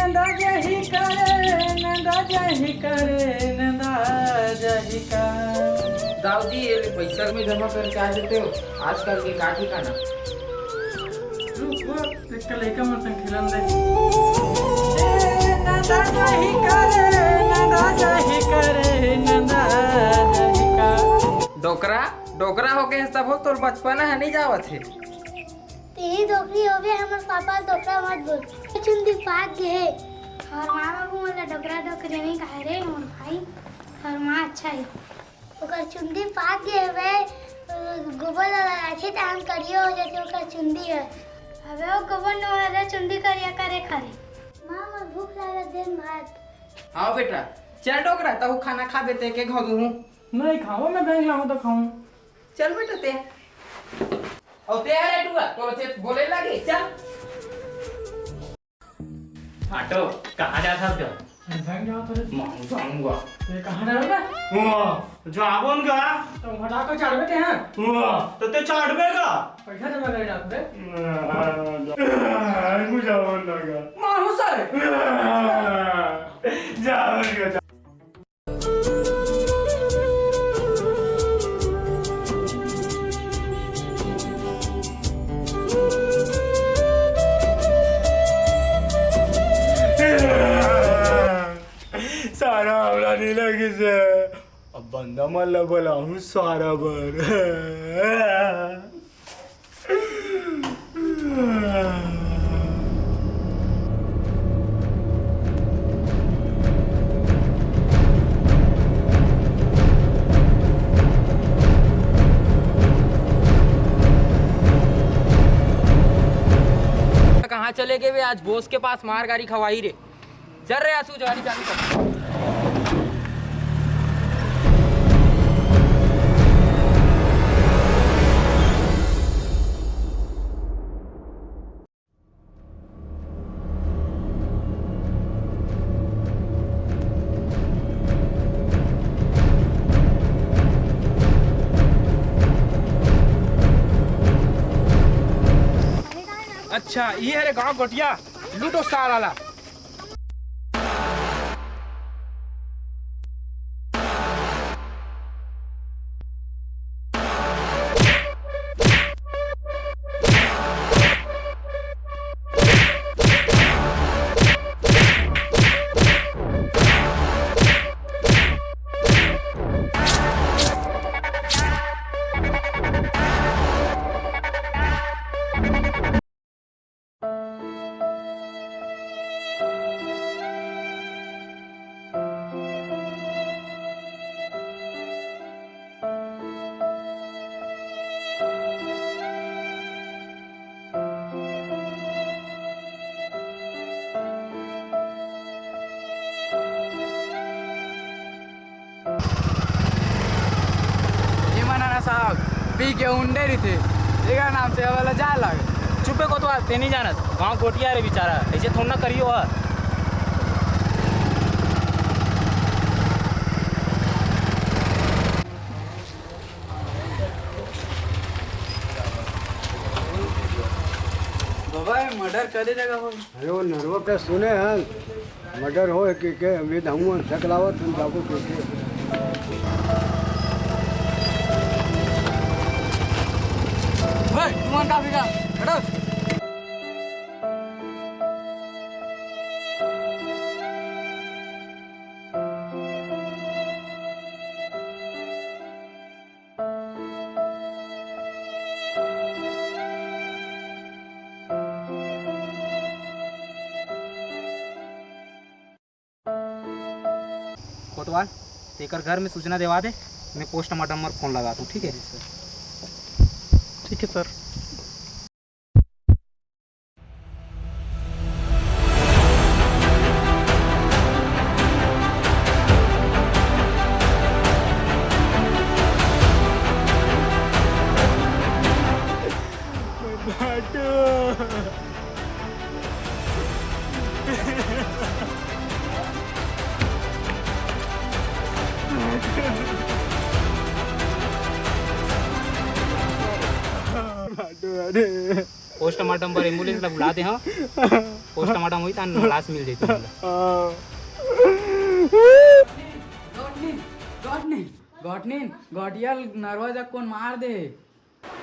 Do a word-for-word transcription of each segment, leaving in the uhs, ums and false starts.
नंदा जही करे, नंदा जही करे, नंदा जही का। दाऊ जी, ये ले पैसा में जमा करके आ जाते हो, आजकल के का ठिकाना। रुक, रुक, एक लइका मन संग खेलन दे। ए, नंदा जही करे, नंदा जही करे, नंदा जही का। डोकरा, डोकरा हो गए सब हो, तोर बचपना है नहीं जावत है। तेही डोकरी होवे, हमर पापा डोकरा मत बोल। चुंदी पाक गे हे। हमर माँ बाबू मोला डोकरा डोकरी नहीं कहे रे, मोर भाई। हमर माँ अच्छा है। ओकर चुंदी पाक गे हवे, गोबर ला लगाथे त हम करिया हो जाथे ओकर चुंदी ह। अबे ओ गोबर नोहर रे, चुंदी करिया करे खा रे। माँ, मोर भूख लागत, दे न भात। हाँ बेटा, चल डोकरा, तहू खाना खा बेटे के घाव दूँ। नहीं खाऊँ, मैं बैंक लाऊँ तो खाऊँ। चल बेटा ते। और ते हरे टुआ, तोर से बोले लगे, चल। फाटो, कहाँ जात हस गा? अरे बैंक जावत हरे। मांग जाऊंगा। ये कहाँ जावे बे? वाह, जावन गा। तो वहाँ डाको चढ़बे ते हैं? वाह, तो ते चढ़बे गा। पैसा जमा करे डाक बे। आंगू जावन ना गा। मारू सारे। जावन गा। सारा हमरा नहीं लगिस हे। अब बंदा मन ला बलाहूँ सारा बर। कहाँ चले गए बे? आज बॉस के पास मार गारी खवाही रे। चल रे आशु, गाड़ी चालू कर। अच्छा, ये हरे गांव गोटिया, लूटो सारा ला। ये मनाना साहब पी के उंडे रहिथे, एकर नाम से वाला जा लग। चुपे कोतवाल, ते नहीं जानत, गांव गोटिया रे बेचारा, ऐसे थोड़ा ना करियो हा। बाबा, ये मर्डर करे जगह हो। अरे वो नरवा का सुने हैं, मर्डर होय के, के अभी धमुआ सकलावत हम जाबो के, के। ओए, तुमन का बिगा? हटो। कोतवाल, तेकर घर में सूचना देवा दे, मैं पोस्टमार्टम बर फोन लगात हूँ, ठीक है? ठीक है सर। पोस्टमार्टम बर एम्बुलेंस ला बुला दे हंव। पोस्टमार्टम होई त लाश मिल जाई तुमन ला। हाँ। गॉटनिन, गॉटनिन, गॉटनिन, गॉटिया ल नरवा जग कोन मार दे हे।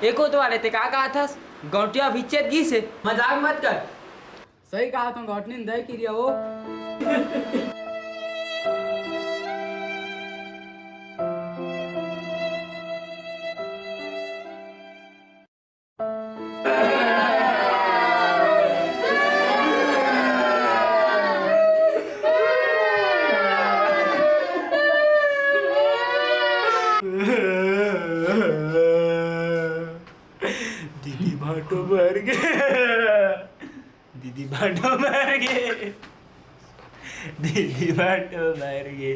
ए कोतवाले, ते का कहत हस? गौटिया भिच्चेत गिस हे। मजाक मत कर। सही कहत हंव, गॉटनिन दे किरिया ओ। दीदी भाटो मर गे। दीदी भाटो मर गे। दीदी भाटो मर गे।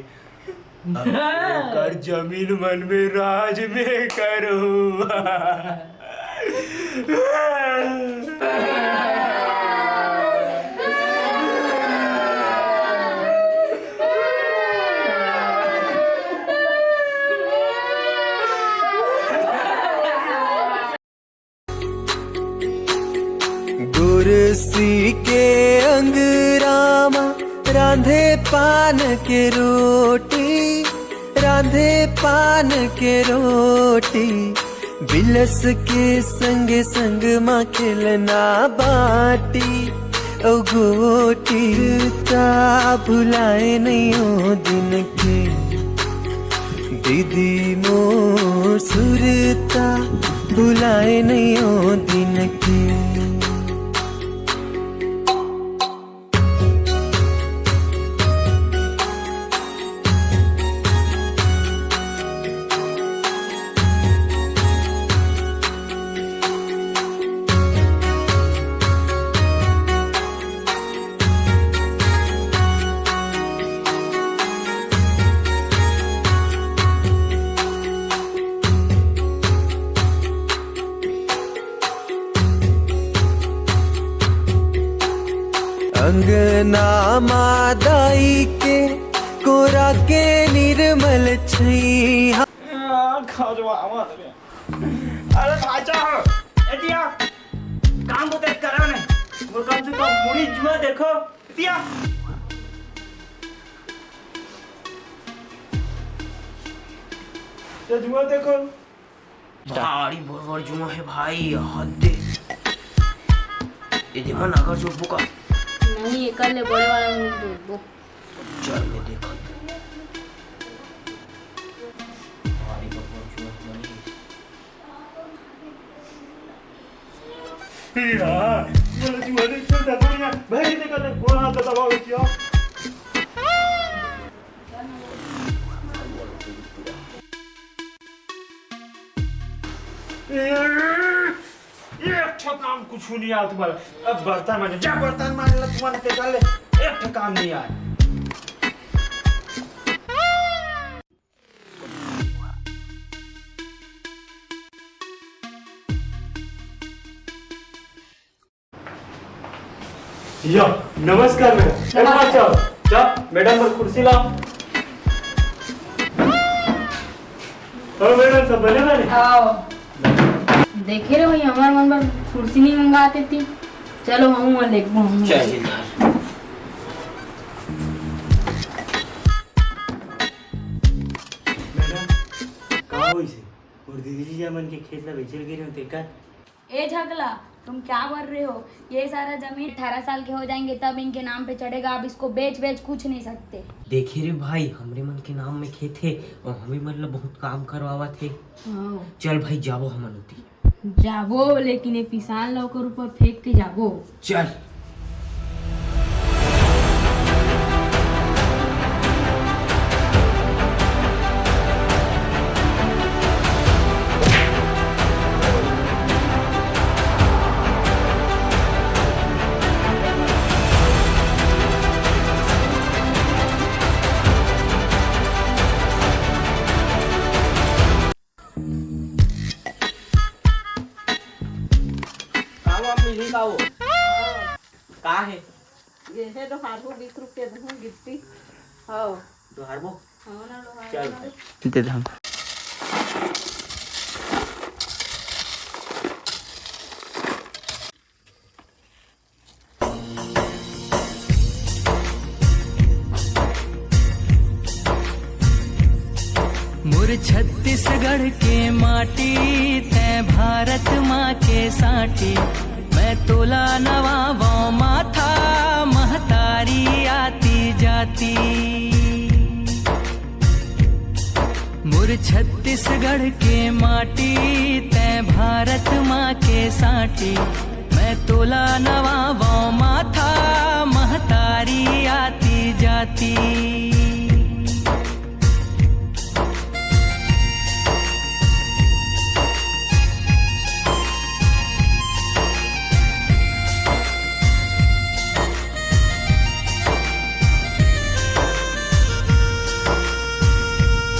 अब ओकर जमीन मन में राज में करो। गुरसी के अंगरा म रांधे पान के रोटी, रांधे पान के रोटी, बिलस के संग संग म खेलना बाटी। ओ गोटी ता भुलाए नहीं ओ दिन के, दीदी मोर सुरता भुलाए नहीं ओ दिन के। अंगना मा दाई के कोरा के निर्मल छैया। अरे भाई साहब, ए दिया, काम को देख करा ने, वो कम से कम मुड़ी जुआ देखो, दिया। ये जुआ देखो। भारी बड़ बड़ जुआ हे भाई, हद दे। ये दे मन अगर जो बुका। नहीं, एकर ले बड़े वाला मुंह दे, वो। चल, मैं देखा। भारी बड़ बड़ जुआ हे भाई। यार, ये जुआ नहीं खेलता था यार। भाई, निकल ले, गोड़ हाथ दबाओ, क्या? एक ठो काम कुछ नहीं आया तुम्हारा। अब बर्तन मांजे, जा बर्तन मांज ले, तुम्हारे के ले, एक ठो काम नहीं आया। या, नमस्कार मैडम। ए, नमस्कार। माँ, जाओ, जाओ, मैडम बर कुर्सी लाओ। और मैडम, सब बने बने? आओ। देखे रे भाई, हमार मन बर कुर्सी नहीं मंगाते थी। चलो, हम वहाँ लेके घूम। चल। मैडम, का होइसे? और दीदी जी मन के खेत ला बेचल गिरे हो, तेकर? ए झगला, तुम क्या बोल रहे हो? ये सारा जमीन अठारह साल के हो जाएंगे तब इनके नाम पे चढ़ेगा। आप इसको बेच बेच कुछ नहीं सकते। देखे रे भाई, हमरे मन के नाम में खेत हे और हमें मन ला बहुत काम करवावत हे। हाँ। चल भाई, जाबो हमन उती। जाबो, लेकिन ये पिसान ला ओकर ऊपर फेंक के जाबो। चल। का वो मिली का वो? का हे? ये हे, दोहारबो बीस रुपया दूँ गिट्टी। हाँ। दोहारबो? हाँ ना, दोहारबो चल ना। भाई। दे दे हम। छत्तीसगढ़ के माटी, तैं भारत माँ के साटी। मैं तोला नवावों माथा, महतारी आती जाती। मोर छत्तीसगढ़ के माटी, तैं भारत माँ के साटी। मैं तोला नवावों